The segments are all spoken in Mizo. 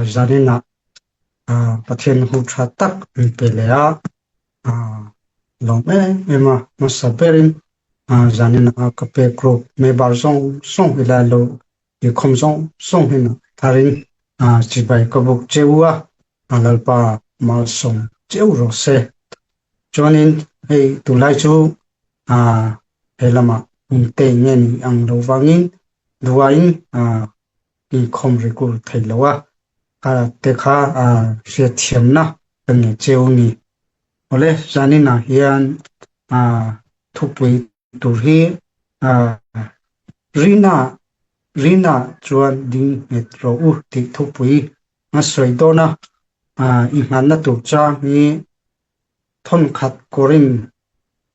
Zaninah Pathian hu tha tak min pe leh a, lawm em em a. Hmasa berin zaninah ka pe group member zawng zawng hi lai lo inkhawm zawng zawng hi tharin chibai ka buk cheu a, Lalpa malsawm cheu rawh se. Chuanin hei tunlai chu he lamah hun te nge ni ang lo vangin duain inkhawm rikur thei lo a, te kha hriatthiamna ka nei cheu ni. Awle, zaninah hian thupui tur hi Rina Rina chuan ding nghet rawh u tih thupui a sawi dawn a, i hmanna tur chang hi Thawnkhat Korin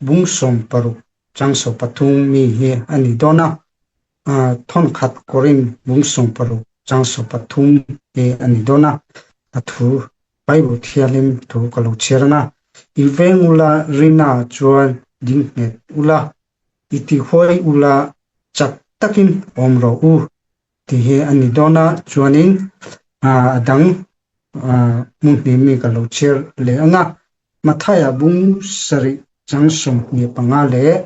bung 60 chang 13 mi hi a ni dawn a, thawnkhat Korin bung 60 chang 13 hi a ni dawn a, a thu Bible thianghlim thu ka lo chhiar ang a, I veng ula Rina chuan ding nghet ula, i tihuai ula chak takin awm rawh u. Tih hi a ni dawn a, chuanin a dang hmun hnih mi ka lo chhiar leh ang a, Mathaia bung sarih chang 25 leh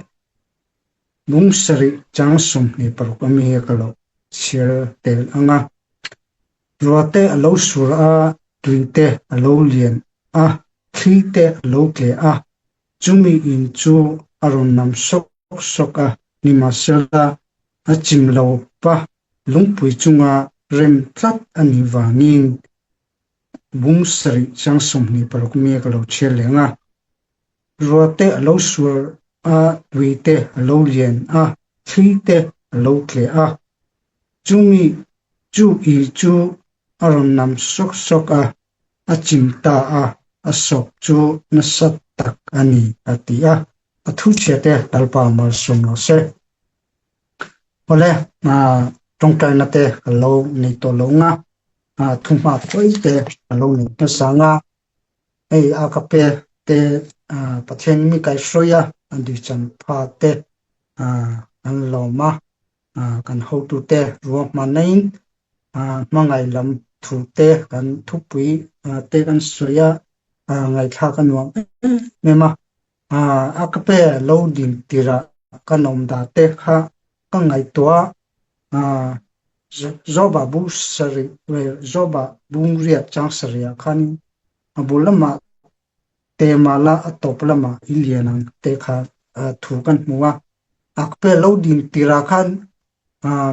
bung sarih chang 26 ami hi ka lo chhiar tel ang a. Ruahte a lo sur a, tuite a lo lian a, thlite a lo tleh a, chumi in chu a rawn nam sawk sawk a, nimahsela A chim lo pa lungpui chunga rem tlat a nih vangin bung sarih chang 26 mi ka lo chhiar leng a. Ruahte a lo sual a, tuite a lo lian a, thlite a lo tleh a. Chumi chu i chu a rawn nam sawk sawk a, a chim ta a, a sawk chu nasa tak a ni, a ti a. A thu chhiate Lalpa malsawm lo se. Awle, tawngtaina te ka lo nei tawh lo nga, thuhma tawih te ka lo nei hmasa nga, hei a ka pe te Pathian mi kaihhruai a, an duhchan pha te an lawm a, kan hotute ruahmannain hmangaih lam thu te kan thupui te kan sawi a, ngaihthlak a nuam em em a. A ka pe lo ding tirah kan awm dah te kha ka ngaihtuah a, Joba bu sarih Joba bung riat chang sarihah khanin a bul lamah Tema la a tawp lamah i lian ang te kha thu kan hmu a. A ka pe lo ding tirah khan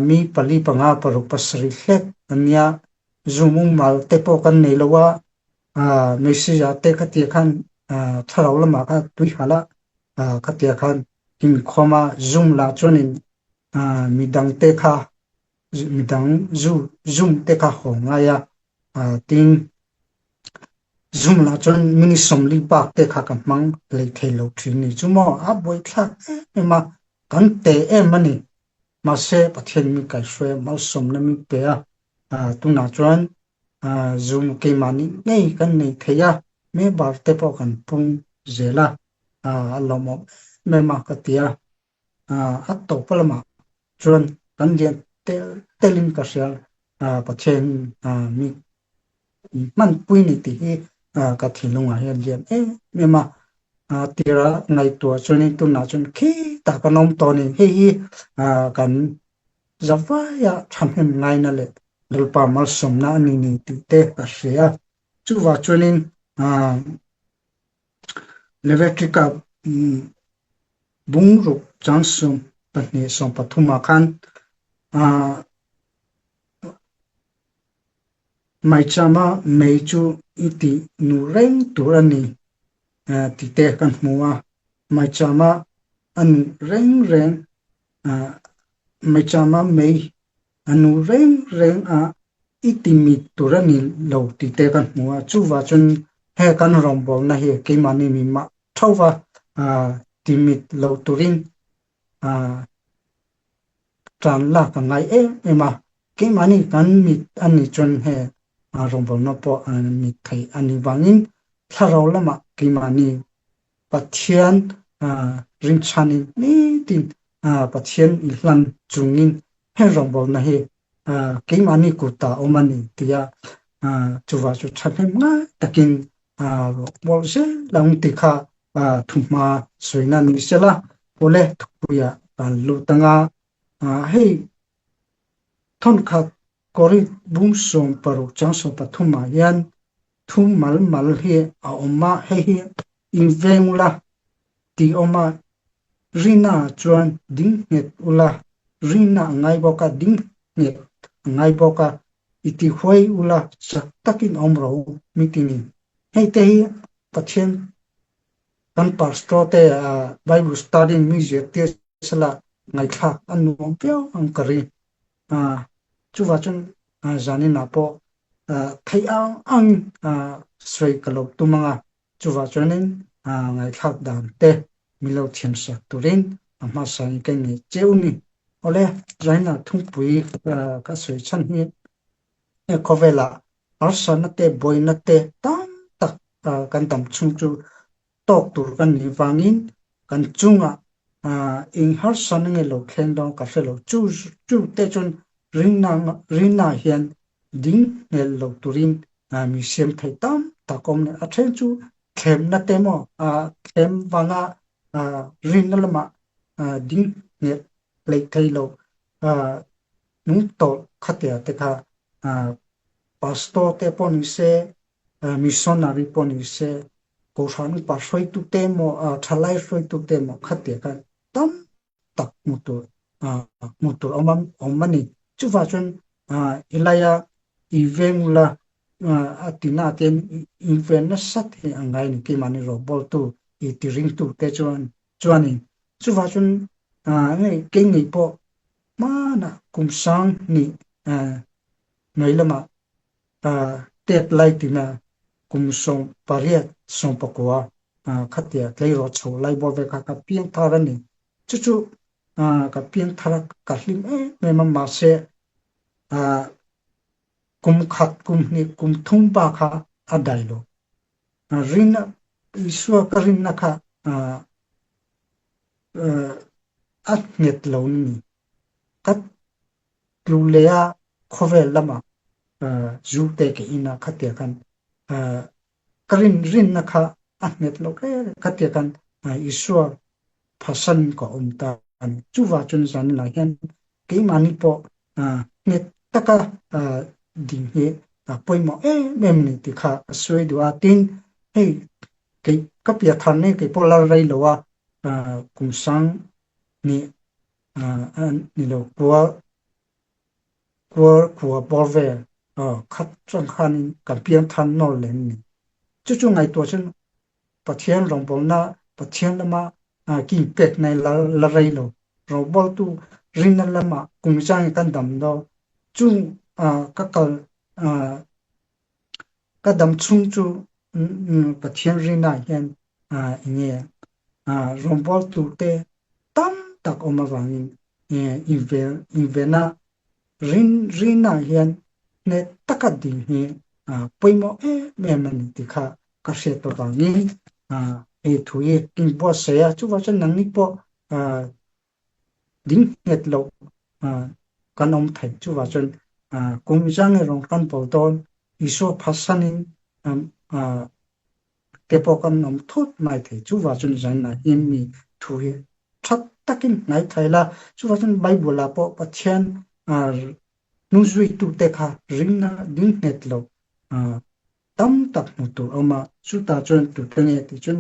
mi pali panga paruk pasarih hlek an nia, zu mumal te pawh kan nei lo a, message ah te khatia khan thlarau lamah kha tui halh a, khatia khan inkhawm a, zoom lah chuanin midang te kha midang zoom te kha haw ngai a, tin zoom lah chuan minute 40 bak te kha ka hmang hlei thei lo thin ni chu maw, a buaithlak em em a, kan te em a ni. Mahse Pathian mi kaihhruai a, malsawmna mi pe a, tunah chuan Zoom keimahni ngei kan nei thei a, member te pawh kan pung zel a, a lawmawm em em a ka ti a, a tawp lamah chuan kan lian tel telin ka hria Pathian mi hmanpui ni tih hi ka thinlungah hian lian em em a, tira ngaihtuah chuanin tunah chuan khitah kan awm tawh a ni, hei hi kan zavaia thahnem ngaina leh Lalpa malsawmna a ni ni tih te ka hria a, chuvah chuanin Leviticus bungruk chang 12 13 ah khan Maichama mei chu i tih nu reng tur a ni tih te kan hmu a, maichama a nu reng reng maichama mei a nu reng reng a i ti mit tur a ni lo tih te kan hmu a, chuvah chuan he kan rawngbawlna hi keimahni mi mah thova ti mit lo turin Tan lak a ngai em em a, keimahni kan mit a nih chuan he rawngbawlna pawh mit theih a nih vangin thlarau lamah keimahni Pathian rinchhanin nitin Pathian i hlan chungin he rawngbawlna hi keimahni kutah awm a ni tia Chuvah chu thahnem ngai takin rawhpawl zel ang ti kha thuhma sawina ni sela, awle thupuiah kan lut anga hei thawnkhat Korinth bung 16 chang 13 ah hian thu mal mal hi a awm a, hei hi inveng ula tih awm a, Rina chuan ding nghet ula, Rina a ngai bawk a, ding nghet a ngai bawk a, i ti huai ula, chak takin awm rawh u, mi ti ni. Hei te hi Pathian kan pastor te Bible study mi zirtir sela ngaihthlak a nuam viau ang ka ring. Chuvah chuan zaninah pawh theih ang ang sawi ka lo tum ang a, chuvah chuanin ngaihthlak dan te min lo thiamsak turin a hmasain ka ngei cheu ni. Awle, zaninah thungpui ka sawi chhan hi he khawvelah harsatna te buaina te tam tak kan dam chhung chu tawk tur kan nih vangin kan chungah eng harsatna nge lo thleng dawn ka hre lo. Chu chu te chuan rinna rinna hian ding hmel lo turin mi siam thei tam tak awm a then chu thlemna te maw thlem vanga rinna lamah ding hmel hleih thei lo nung tawlh khatia te kha pastor te pawh ni se missionary pawh ni se kohhran upa hruaitu te emaw thalai hruaitu te emaw khatia khan tam tak hmuh tur hmuh tur awm awm a ni. Chuvah chuan helaia i veng ula a tina te in ven nasa te a ngai a ni keimahni rawbawltu i tiringtu te chuan chuanin chuvah chuan kei ngei pawh hmanah kum sang hnih hnuai lamah tet lai tina kum 18 19 khatia tleirawl chho lai bawr ve kha ka piang thar a ni. Chu chu ka piang thar a ka hlim em em a mahse kum khat kum hnih kum thum pa kha a dai lo. Rinna Isua ka rinna kha a nghet lo ni. Ka tlu leh a khawvel lamah zu te ka in a khatia khan ka rin rinna kha a nghet lo hle khatia khan Isua phasan ka awm ta a ni. Chuvah chuan zaninah hian keimahni pawh nghet taka ding hi a pawimawh em em a ni tih kha a sawi duh a. Tin, hei kei ka piathar nei kei pawh la rei lo a, kum sang nih a ni lo kual kual kua bawr vel khat chang khanin kan piangthar nawl leh a ni. Chu chu ngaihtuah chuan Pathian rawngbawlna Pathian lama king pek nei la rei lo. Rawngbawltu rinna lama kum zangin kan dam lo. Chung ka kal ka dam chhung chu Pathian rinna hian enge rawngbawltu te tam tak awm avangin invenna Rin rinah hian hneh taka ding hi pawimawh em em a ni tih kha ka hriat avangin hei thu hi inbuatsaih a, chuvang chuan nangni pawh ding nghet loh kan awm thei. Chuvang chuan kum zang erawh kan bawl dawn, Isua phatsanin te pawh kan awm thut mai thei. Chuvang chuan zaninah hian mi thu hi tha takin hnai thei la. Chuvang chuan Bible ah pawh Pathian hnungzuitute kha ringna ding nghet lo tam tak hmu tur a awm a. Chutah chuan tute nge tih chuan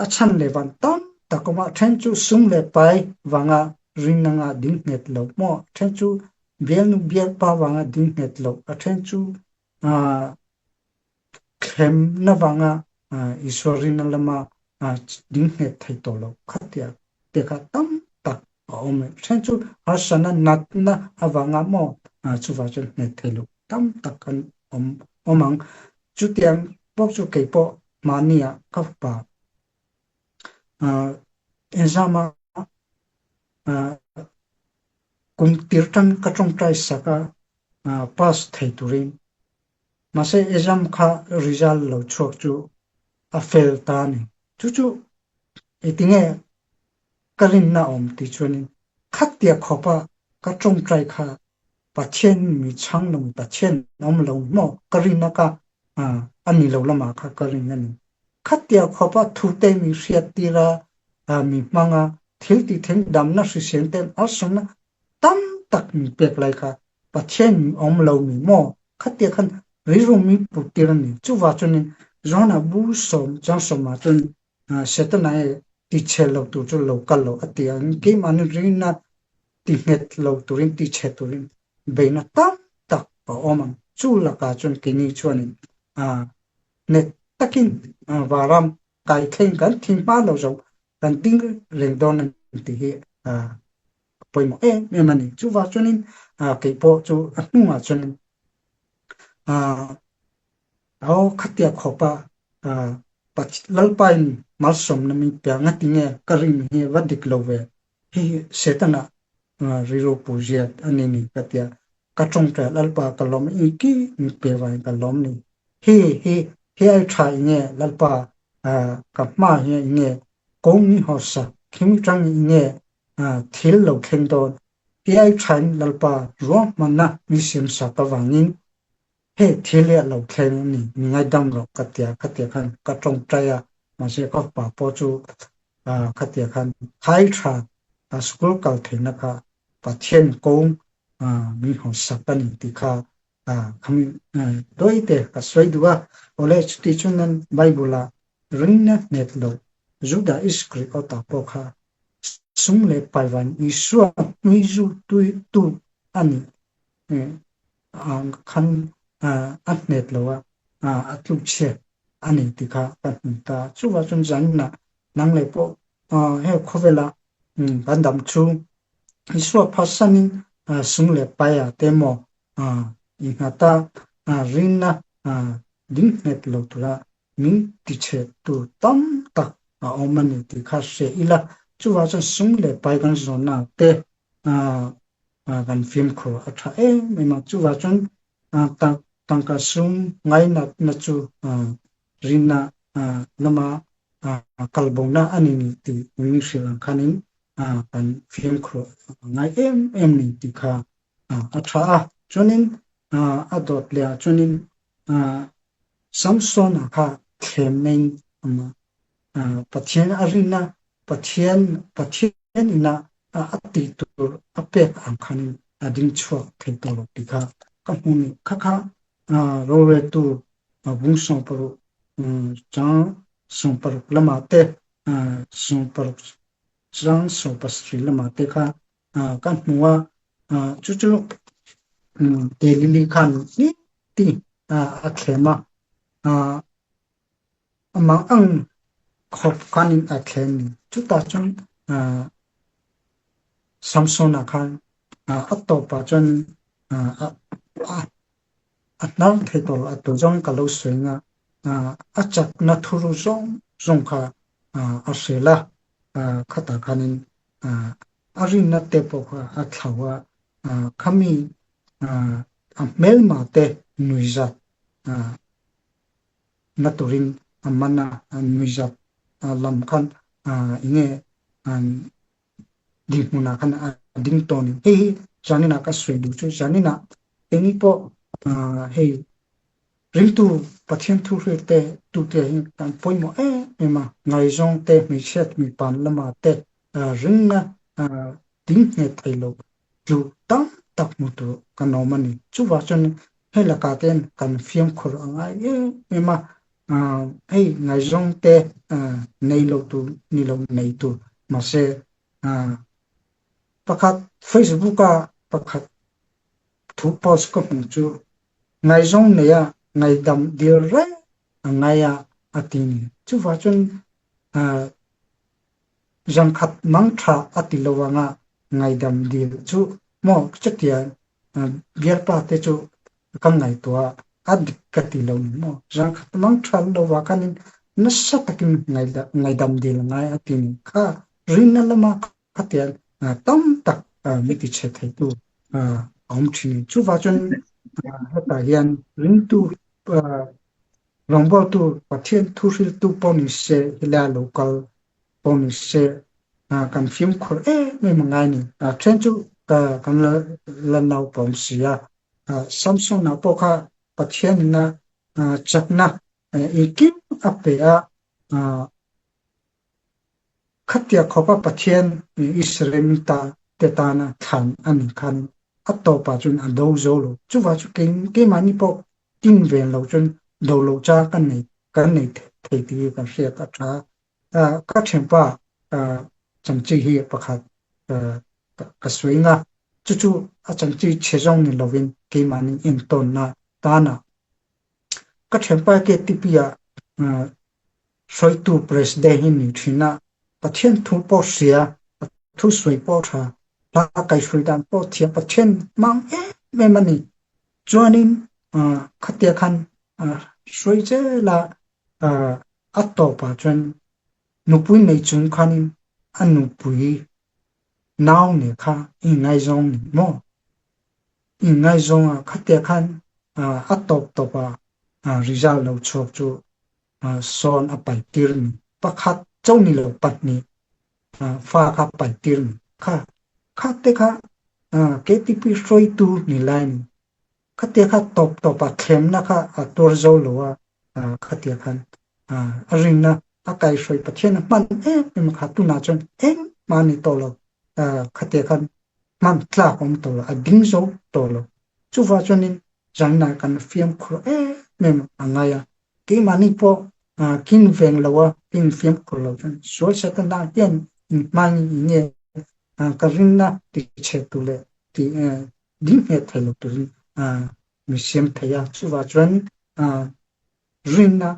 a chhan leh vang tam tak awm a. Then chu sum leh pai vanga ringna nga ding nghet lo maw? Then chu bialnu bialpa vanga ding nghet lo. A then chu Thlemna vanga Isua rinna lama ding nghet thei tawh lo khatia te kha tam tak a awm e. Then chu harsatna natna avanga maw chuvang chuan nghet thei lo tam tak kan awm awm ang. Chutiang bawk chu keipawh mahnia ka fapa exam a kum tir tan ka tawngtai sak a pass thei turin Mahse exam kha result lo chhuak chu a fel ta a ni. Chu chu engtinge ka rinna awm tih chuanin khatia khawpa ka tawngtai kha. Pathian mi chhang lo Pathian awm lo maw ka rin a ka a ni lo lamah kha ka ring a ni. Khatia khawpa thute mi hriat tir a mi hmanga thil tih theng damna hrisel ten awlsamna tam tak min pek lai kha Pathian mi awm lo mi maw khatia khan rilru mi put tir a ni. Chuvah chuanin Johana bu sawm chang sawmah chuan Setana e tichhe lo tur chu lo kal lo a ti a, keimahni rinna tinghet lo turin tichhe turin beihna tam tak a awm ang. Chu lakah chuan keini chuanin nghet takin varam kai thleng kan thing hma lo zo kan ding reng dawn a ni tih hi a pawimawh em em a ni. Chuvang chuanin kei pawh chu a hnungah chuanin Aw khatia khawpa Lalpain malsawmna min pe a, ngatinge ka rin hi va dik lo ve, hei hi Setana rilru pu ziat a ni ni ka tia, ka tawngtai Lalpa ka lawm engki min pe vangin ka lawm ni, hei hi hei ai tha enge Lalpa ka hma hian enge ko mi hausa khimi tang enge thil lo thleng dawn, hei ai thain Lalpa ruahmanna min siamsak avangin Hei thil hi a lo thleng a ni, mi ngaidam rawh ka tia, khatia khan ka tawngtai a, mahse ka fapa pawh chu khatia khan thai tha school kal theihna kha Pathian kawng min hawnsak a ni tih kha khami dawi te ka sawi duh a. Awle chuti chuan nan Bible ah ringna hnet lo Juda Iskariota pawh kha sum leh paivan Isua hnuizu tu a nih khan a hnet lo a, a tluk chhiat a ni tih kha ka hmu ta. Chuvah chuan zaninah nang leh pawh hei khawvela kan dam chu Isua phatsanin sum leh paia te maw i nghata rinna ding nghet lo tura min tichhe tur tam tak a awm a ni tih kha hre ila. Chuvah chuan sum leh pai kan zawnna te kan fimkhur a tha em em a, chuvah chuan tangka sum ngainatna chu rinna lama kalbona a ni ni tih min hrilh ang khanin kan fimkhur a ngai em em ni tih kha a tha a. Chuanin a dawt leh ah chuanin Samsona kha thlemna in Pathian a rinna Pathian Pathian ina a tih tur a pek ang khanin a ding chhuak thei tawh lo tih kha ka hmu ni. Kha kha roreltu bung 16 chang 16 lamah te 16 chang 17 lamah te kha ka hmu a. Chu chu Delili khan ti a thlem a. Amah ang khawp khanin a thlen ni. Chutah chuan Samsona khan a tawpah chuan a hnar thei tawh lo. A tu zawng ka lo sawi nga, a chakna thuru zawng zawng kha a hrel a. Khatah khanin a rinna te pawh kha a thlau a. Khami a hmelma te nuihzat na turin a man a, nuihzat lam khan enge dinhmunah khan a ding tawh a ni. Hei hi zaninah ka sawi duh chu zaninah keini pawh hei ringtu Pathian thu hriat te tute hi kan pawimawh em em a, ngaihzawng te hmeichhiat mipa lamah te ringna ding nghet thei lo tlu tam tak hmu tur kan awm a ni. Chuvah chuan hei lakah te hian kan fimkhur a ngai em em a, hei ngaihzawng te nei lo tur ni lo nei tur mahse pakhat Facebook a pakhat thu post ka hmuh chu ngaihzawng neia ngaihdam dil reng a ngai a a ti ni. Chuvah chuan Zangkhat mang tha a ti lo anga ngaidam dil chu maw chutia bialpa te chu ka ngaihtuah a dik ka ti lo ni maw. Zangkhat mang tha lo ah khanin nasa takin ngaidam dil a ngai a ti ni kha rinna lama khatia tam tak mi ti chhe theitu a awm thin. Chuvah chuan hetah hian ringtu Rawngbawltu Pathian thuhriltu pawh ni se helai lo kal pawh ni se kan fimkhur em em a ngai a ni. Then chu Ka kan la la naupang si a. Samsona pawh kha Pathianina chakna engkim a pe a, khatia khawpa Pathian Israel mi ta te tana thlan a nih khan a tawpah chuan a do zo lo. Chuvah chu kei keimahni pawh tin ven lo chuan do loh cha kan nei kan nei thei tih hi kan hriat a tha. Ka thianpa chanchi hi pakhat ka sawi nga, chu chu a chanchi chhe zawng ni lovin keimahni entawnna tana ka thianpa KTP ah hruaitu president hi ni thin a, Pathian thu pawh hria, a thu sawi pawh tha, hla kaihhrui dan pawh thiam Pathian hmang em em a ni. Chuanin khatia khan hruai zel a, A tawpah chuan nupui nei chung khanin a nupui nau nen kha inngaizawng ni maw? Inngaizawng a khatia khan a tawp tawpah result lo chhuak chu sawn a pai tir ni. Pakhat cho ni lo pahnih fa kha pai tir ni. Kha kha te kha KTP hruaitu ni lai ni. Khatia kha tawp tawp a thlemna kha a tuar zo lo a, khatia khan a rinna a kaihhruai Pathian a hman em em kha tunah chuan engmah a ni tawh lo, khatia khan hman tlak a awm tawh lo, a ding zo tawh lo. Chuvah chuanin zanah kan fiamkhur em em a ngai a, keimahni pawh kin veng lo a, kin fiamkhur lo chuan sual Setana hian inhmangin enge ka rinna tichhe tu leh ti Ding nghet thei lo turin min siam thei a, chuvah chuan rinna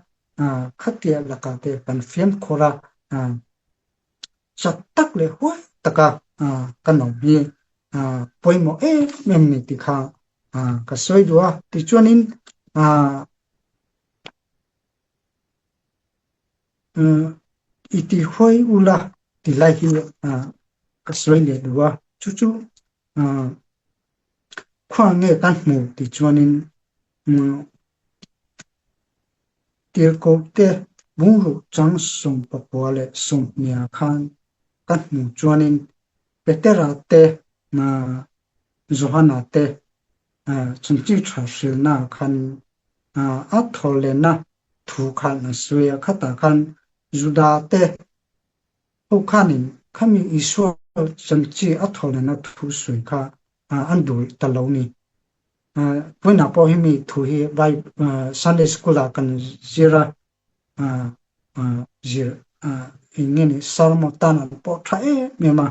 khatia lakah te kan fiamkhur a, chak tak leh huai taka kan awm hi pawimawh em em ni tih kha ka sawi duh a. Tichuanin i ti huai ula ti lai hi ka sawi leh duh a, chu chu Khua nge kan hmu tih chuanin Tirhkohte bungruk chang 19 leh 20 ah khan kan hmu chuanin Petera te Johana te chanchin tha hrilhna ah khan a thawhlehna thu khan an sawi a, khatah khan Juda te Ho khanin khami Isua chanchi a thawhlehna thu sawi kha an duh ta lo ni. Vawiinah pawh hemi thu hi Sunday School ah kan zir a, zir eng nge ni sermon tan an pawh tha em em a.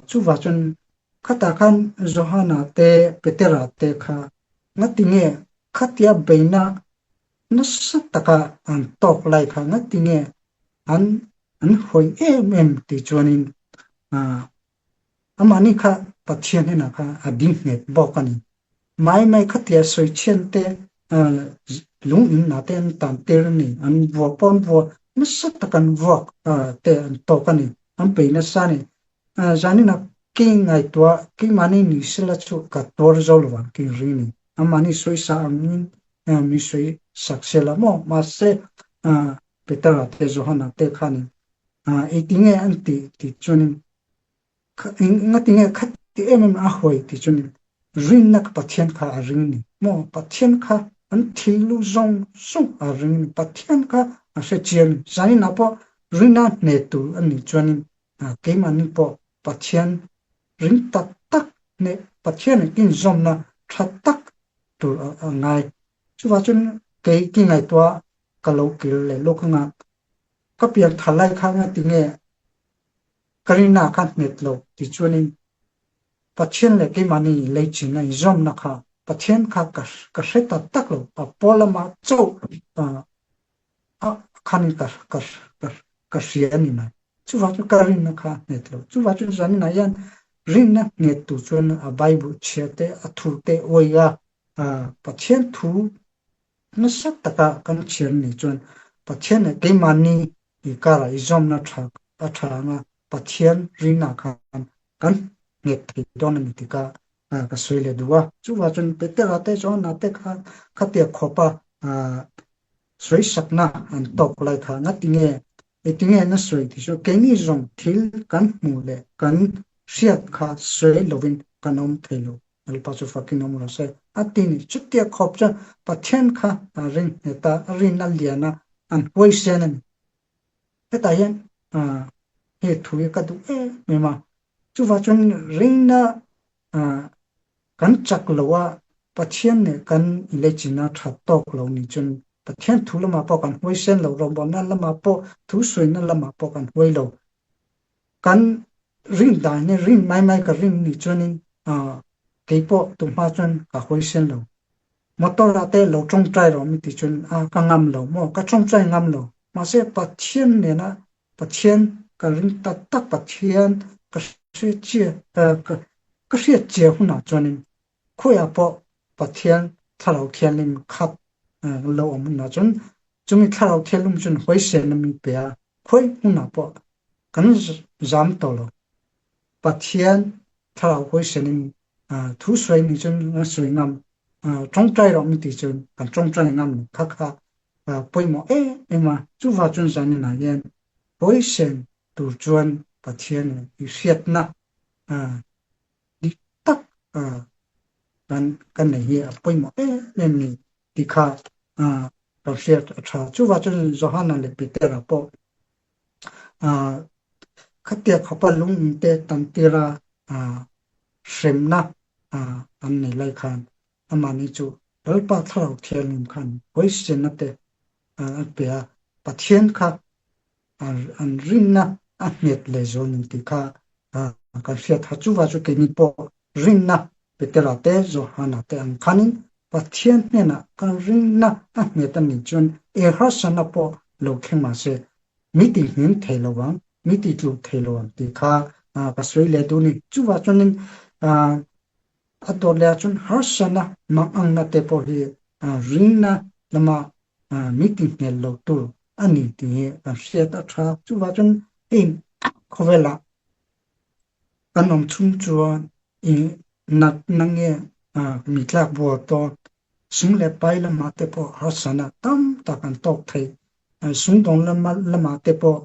Chuvah chuan khatah khan Johana te Petera te kha ngatinge khatia beihna nasa taka an tawk lai kha ngatinge an an hawi em em tih chuanin amahni kha Pathian hnenah kha a ding nghet bawk a ni. Mai mai khatia sawichhian te lung in na te an tan tir a ni, an vuak pawh an vuak nasa tak an vuak te an tawk a ni, an bei nasa a ni. Zaninah kei ngaihtuah keimahni ni sela chu ka tuar zo lo vang tih ring a ni. Amahni sawisa angin mi sawi sak sela maw? Mahse Petera te Johana te khanin engtinge an tih tih chuanin ngatinge khati em em a hawi tih chuanin rinna kha Pathian kha a ring ni maw? Pathian kha an thil lu zawng zawng a ring ni. Pathian kha a hre chiang ni. Zaninah pawh rinna hne tur a nih chuanin keimahni pawh Pathian ring tak tak leh Pathian inzawmna tha tak tur a ngai. Chuvah chuan kei ki ngaihtuah ka lo kir leh lawk anga ka pian thar lai kha nga tinge ka rinna kha nghet lo ti chuanin Pathian leh keimahni leichina inzawmna kha Pathian kha ka hre ta tak lo a pawl lama chauh a khanin ka ka ka ka hria a ni mai. Chuvang chu ka rinna kha a nghet lo. Chuvang chu zaninah hian rinna nghet tur chuan a Bible chhia te, a thu te awih a, Pathian thu nasa taka kan chhiar ni chuan Pathian leh keimahni inkara izawmna tha a tha anga Pathian rinna khan kan nghet thei dawn a ni tih kha ka sawi leh duh a. Chuvang chuan Petera te Johana te kha khatia khawpa sawisakna an tawk lai kha ngatinge engtinge na sawi tih chu keini zawng thil kan hmuh leh kan hriat kha sawi lovin kan awm thei lo. Lalpa chu fakin awm rawh se. A ti ni. Chutia khawp chuan Pathian kha a ring nghet a, a rin a lian a, an huaisen a ni. Hetah hian he thu hi ka duh em em a. Chuvah chuan ringna kan chak lo a, Pathian nih kan inleichina tha tawk lo ni chuan Pathian thu lamah pawh kan huaisen lo, rawngbawlna lamah pawh, thu sawina lamah pawh kan huai lo. Kan rin dan hi rin mai mai ka rin ni chuanin keipawh tumhma chuan ka huaisen lo. Motor ah te lo tawngtai rawh mi ti chuan a ka ngam lo maw, ka tawngtai ngam lo. Mahse Pathian nena Pathian ka ring tak tak Pathian ka hriat chiah ka hriat chiah hunah chuanin khawiah pawh Pathian Thlarau Thianghlim khat lo awm hunah chuan chumi Thlarau Thianghlim chuan huaisen a min pe a, khawi hmunah pawh kan zam tawh lo. Pathian Thlarau huaisenin thu sawi nih cun kan sawi ngam, tawngtai rawh mi ti cun kan tawngtai ngam kha kha pawimawh em em a. Chuvah chuan zanin ah hian huaisen tur chuan Pathian i hriatna dik tak kan kan nei hi a pawimawh em em ni tih kha kan hriat a tha. Chuvah chuan Johana leh Petera pawh khatia khawpa lung in te tam tira hremna an nei lai khan amahni chu Lalpa Thlarau Thianghlim khan huaisenna te an pe a, Pathian kha an rinna a nghet leh zual ning tih kha kan hriat a. Chuvah chu keini pawh rinna Petera te, Johana te ang khanin Pathian hnenah kan rinna a nghet a nih chuan eng harsatna pawh lo thleng mah se mi ti hnim thei lo ang, mi ti tluk thei lo ang tih kha ka sawi leh duh a ni. Chuvah chuanin a dawt leh ah chuan harsatna mangangna te pawh hi rinna lama mi ti hmel lo tur a ni tih hi kan hriat a tha. Chuvah chuan hei khawvelah kan awm chhung chuan i natna nge mi tlak bual tawn sum leh pai lamah te pawh harsatna tam tak an tawk thei. Sumdawng lamah te pawh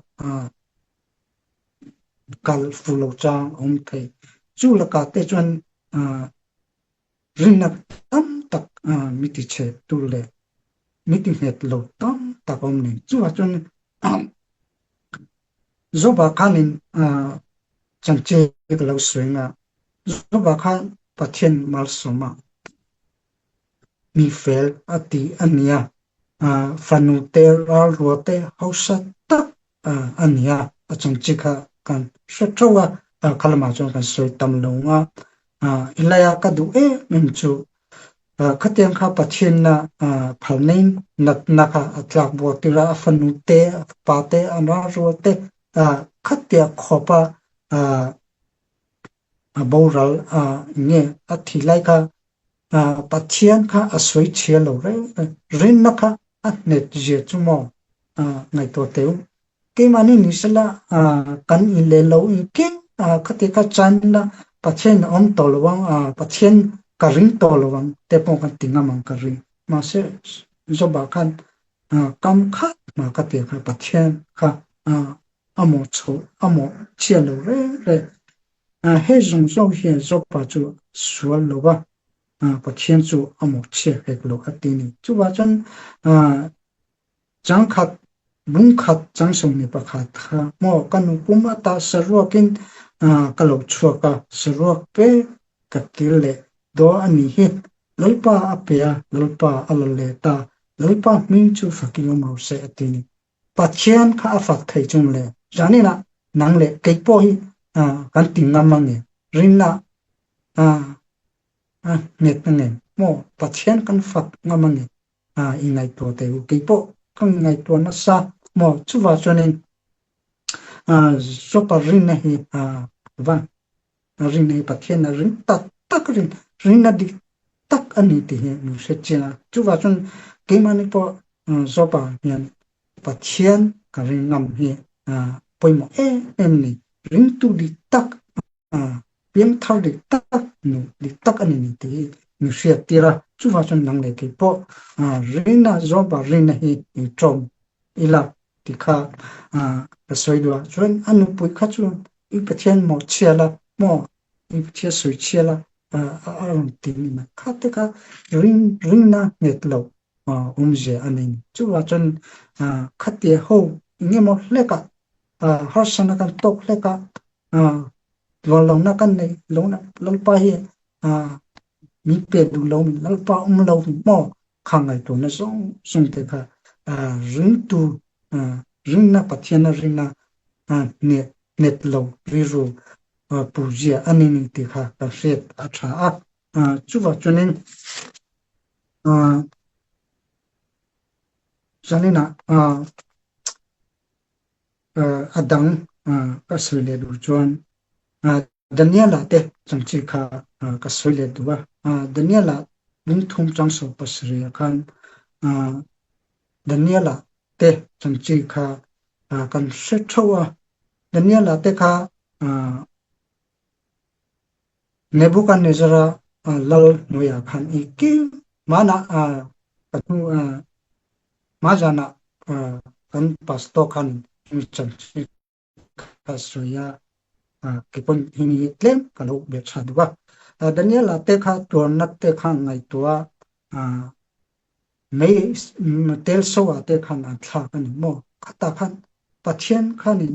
kal fu lo chang a awm thei. Chu lakah te chuan Rinna tam tak mi ti chhe tur leh mi ti nghet lo tam tak a awm nen. Chuvah chuan Joba khanin chanchin ka lo sawi anga Joba khan Pathian malsawma mi fel a ti a nia. Fanu te ralrua te hausa tak a ni a, a chanchin kha kan hre theuh a, kha lamah chuan kan sawi tam lo ang a, i laia ka duh em em chu khatiang kha Pathianna phalnain natna kha a tlak buak tir a, a fanu te, a fapa te, a ralrual te khatia khawpa a boral nge a thi lai kha Pathian kha a sawi chhia lo reng reng, rinna kha a hnet zia chu maw ngaihtuah teh u. Keimahni ni sela kan in leh lo engkim khati kha channa Pathian a awm tawh lo ang, Pathian ka ring tawh lo ang te pawh kan ti ngam ang ka ring. Mahse Joba khan kam khat mah ka ti kha Pathian kha a mawh chho a mawh chhia lo reng reng. Hei zawng zawng hian Joba chu sual lo va, Pathian chu a mawh chhia hek lo a ti a ni. Chuvah chuan changkhat bungkhat changsawn ni pakhat kha maw ka nu pum ata saruakin ka lo chhuak a, saruak pek ka kir leh daw a nih hi. Lalpa a pe a, Lalpa a la let a, Lalpa hming chu fakin awm rawh se a ti a ni. Pathian kha a fak thei chung le zaninah nang leh kei pawh hi kan ti ngam ange rinna a nghet ange maw Pathian kan fak ngam ange i ngaihtuah teh u kei pawh ka ngaihtuah nasa maw chuvah chuanin Jopa rinna hi van rinna hi Pathian a ring tak tak rin rinna dik tak a ni tih hi min hre chiang a. Chuvah chuan keimahni pawh Joba hian Pathian ka ring ngam hi pawimawh em em a ni. Ringtu dik tak, piangthar dik tak, nu dik tak a ni ni tih hi min hriat tir a. Chuvah chuan nang leh kei pawh rinna Joba rinna hi inṭawm ila ti kha ka sawi duh a. Chuan a nupui kha chu i Pathian mawhchhia la maw? I Pathian sawichhia la? a rawn ti ni mai. Kha te kha ring ringna nghet lo awmzia a nei ni. Chuvah chuan khatia ho engemaw hlekah harsana kan tawk hlekah Tuarlohna kan nei lohna Lalpa hi min pe duh lo min Lalpa awm lo min maw kha ngaihtuahna zawng zawng te kha ringtu ringna Pathiana ringna nghet lo rilru pu zia a ni ni tih kha ka hriat a tha a. Chuvah chuanin zaninah A dang ka sawi leh duh chuan Daniela te chanchin kha ka sawi leh duh a. Daniela lungthum changsaw pasarih khan Daniela te chanchin kha kan hre theuh a. Daniela te kha Nebuchadnezzar-a lal hnuaiah khan engkim hmanah ka hnu Hma zanah kan pastor khan mi chanchin kha sawi a, keipawn heng hi tlem ka lo be tha duh a. Daniel-a te kha tuarna te kha ngaihtuah a, mei tel so ah te khan an thlak a ni maw? Khatah khan Pathian khanin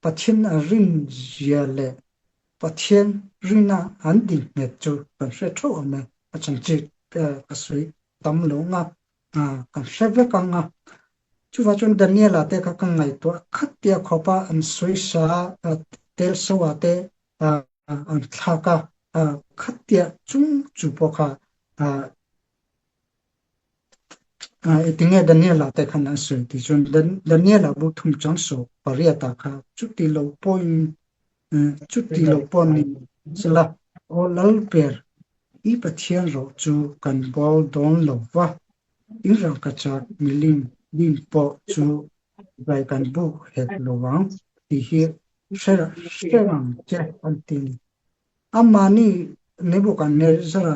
Pathian a rinzia leh Pathian rina an dingnghet chu kan hre theuh awm e. A chanchin ka sawi tam lo nga. Kan hre vek ang a. Chuvah chuan Daniela te kha ka ngaihtuah khat tia khawpa an sawisa a, tel so ah te an thlak a, khat tia chung chu pawh kha engtinge Daniela te khan an sawi tih chuan Daniela bu thum chang sawh pariat ah kha chuti lo pawhin chuti lo pawh ni sela aw Lalber I Pathian rawh chu kan bawl dawn lo va, in rangkachak milim lim pawh chu vai kan buk hek lo ang tih hi hre rang che an ti ni. Amahni Nebuchadnezzar-a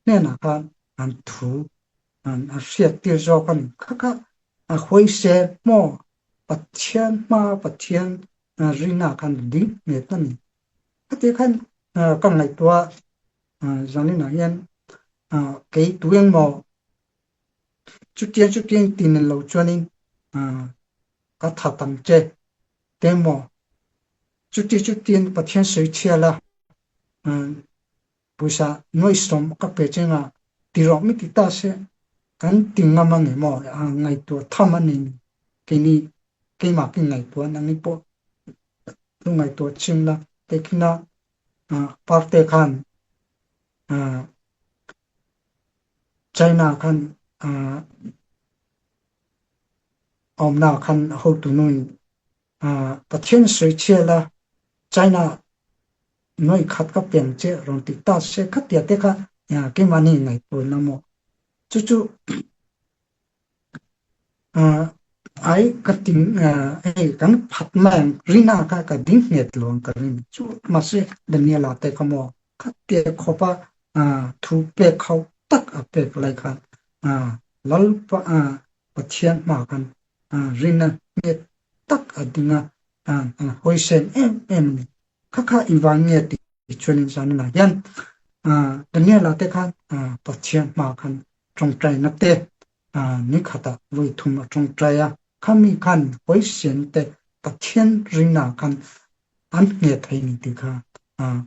hnenah khan an thu an hriattir zawk a ni. Kha kha a huaise maw Pathian hma Pathian rinah khan ding nghet a ni. Khati khan ka ngaihtuah zaninah hian kei tu engmaw chutiang chutiang ti ni lo chuanin ka that ang che te maw chuti chutiang Pathian sawi chhia la Pawisa nuaihsawm ka pe che nga ti rawh mi ti ta se kan ti ngam a nge maw a ngaihtuah tham a ni keini keimah kin ngaihtuah nangni pawh lu ngaihtuah ching la tekhina parte khan China khan awmna khan hotu nuin Pathian sawi chhia la China Nuai khat ka piang che rawn ti ta se khatia te kha keimahni ngaihtuahna maw? Chu chu ai ka ting hei kan phat mai ang rina kha ka ding nghet lo ang ka ring chu mahse Daniela te kha maw khatia khawpa thu pek hau tak a pek lai khan Lalpa Pathian hma khan rina nghet tak a ding a hawisen em em a ni. Kha kha engvang nge tih chuanin zaninah hian Daniela te khan Pathian hma khan tawngtaina te ni khatah vawi thum a tawngtai a, khami khan hawisen te Pathian rinna khan an hneh thei ni tih kha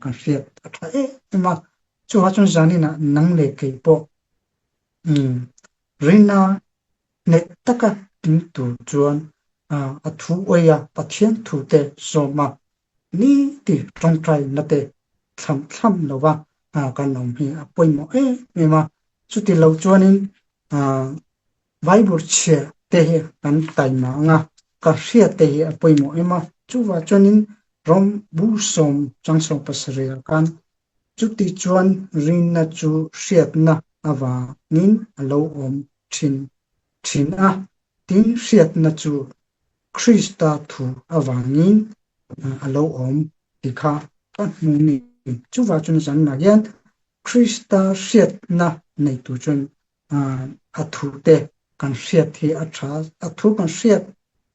kan hriat a tha em em a. Chuvah chuan zaninah nang leh kei pawh rinna Hneh taka ding tur chuan a thu awih a, Pathian thute zawm a, ni ti tawngtaina te thlam thlam lova kan awm hi a pawimawh em em a. Chuti lo chuanin Bible chhia te hi kan taima ang a, ka hria te hi a pawimawh em a. Chuvah chuanin Rom bu sawm chang 17 ah khan Chuti chuan rinna chu hriatna avangin a lo awm thin thin a, tin hriatna chu Krista thu avangin a lo awm tih kha ka hmu ni. Chuvah chuan zanah hian Krista hriatna neitu chuan a thute kan hriat hi a tha, a thu kan hriat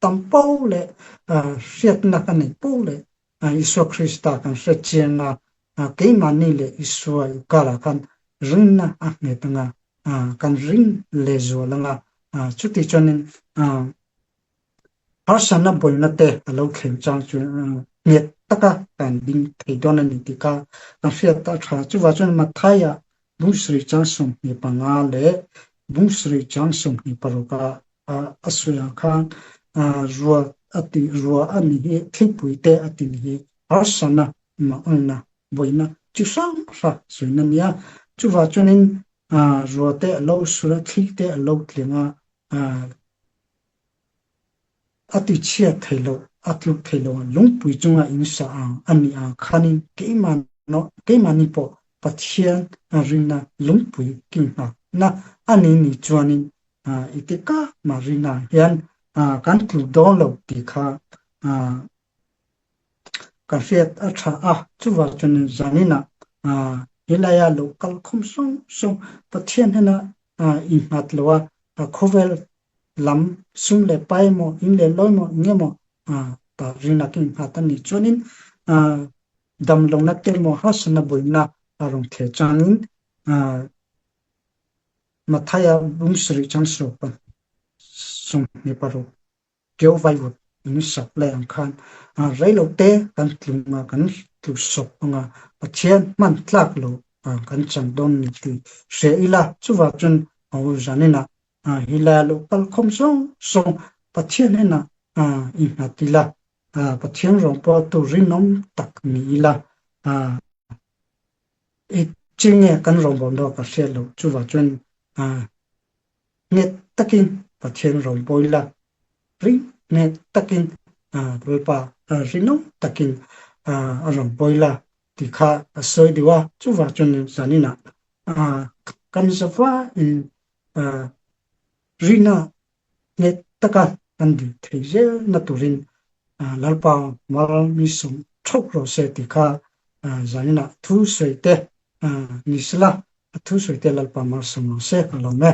tam poh leh hriatna ka neih poh leh Isua Krista kan hre chiang a, Keimahni leh Isua inkarah khan rinna a nghet anga, kan ring lehzual anga, chuti chuanin harsatna buaina te a lo thleng chang chu nghet taka kan ding thei dawn a ni tih kha kan hriat a tha. Chuvah chuan Matthai-ah Bungsarih chang 25 leh Bungsarih chang 26 ah a sawi ang khan rua a ti rua a ni hi thlipui te a ti ni hi harsatna mah buaina chi hrang hrang sawina a ni a. Chuvah chuanin rua te a lo sur a, thli te a lo tling a, a ti chhiat thei loh, a tluk thei lo a, lungpui chunga in sa ang a nih ang khanin keimahni pawh Pathian rinna lungpui kinghakna a ni ni chuanin i ti kak mah rinna hian kan tluk dawn lo tih kha Ka hriat a tha a, chuvang chuan zaninah helaia lo kal khawm sawng sawng Pathian hnena innghat lo a, khawvel lam sum leh pai emaw, in leh lawi emaw, eng emaw ta rinah ka innghat a nih chuanin damlohna te emaw harsatna buaina a rawn thleh chuanin Mathaia bung sarih chang 26. Keu vaivut in sak lai ang khan rei lo te kan tlung a, kan tlu sawp ang a, Pathian hman tlak lo kan chang dawn ni tih hria ila, chuvah chuan ho zaninah hi lai a lo kal khawm zawng zawng Pathian hnenah i nghat ila, Pathian rawng pawh tu rinawm tak ni ila, i chinge kan rawngbâwl dawn ka hriat loh, chuvah chuan Nghet takin Pathian rawnbawi la, ring nghet takin Lalpa rinawm takin a rawnbawi la tih kha a sawi deuh a. Chuvang chuan zaninah kan zavaiin rina nghet taka kan dil thei zelna turin Lalpa mal mi sawm theuh rawh se tih kha zaninah thu sawi te ni sela, a thu sawi te Lalpa mal sawm rawh se ka lawm e.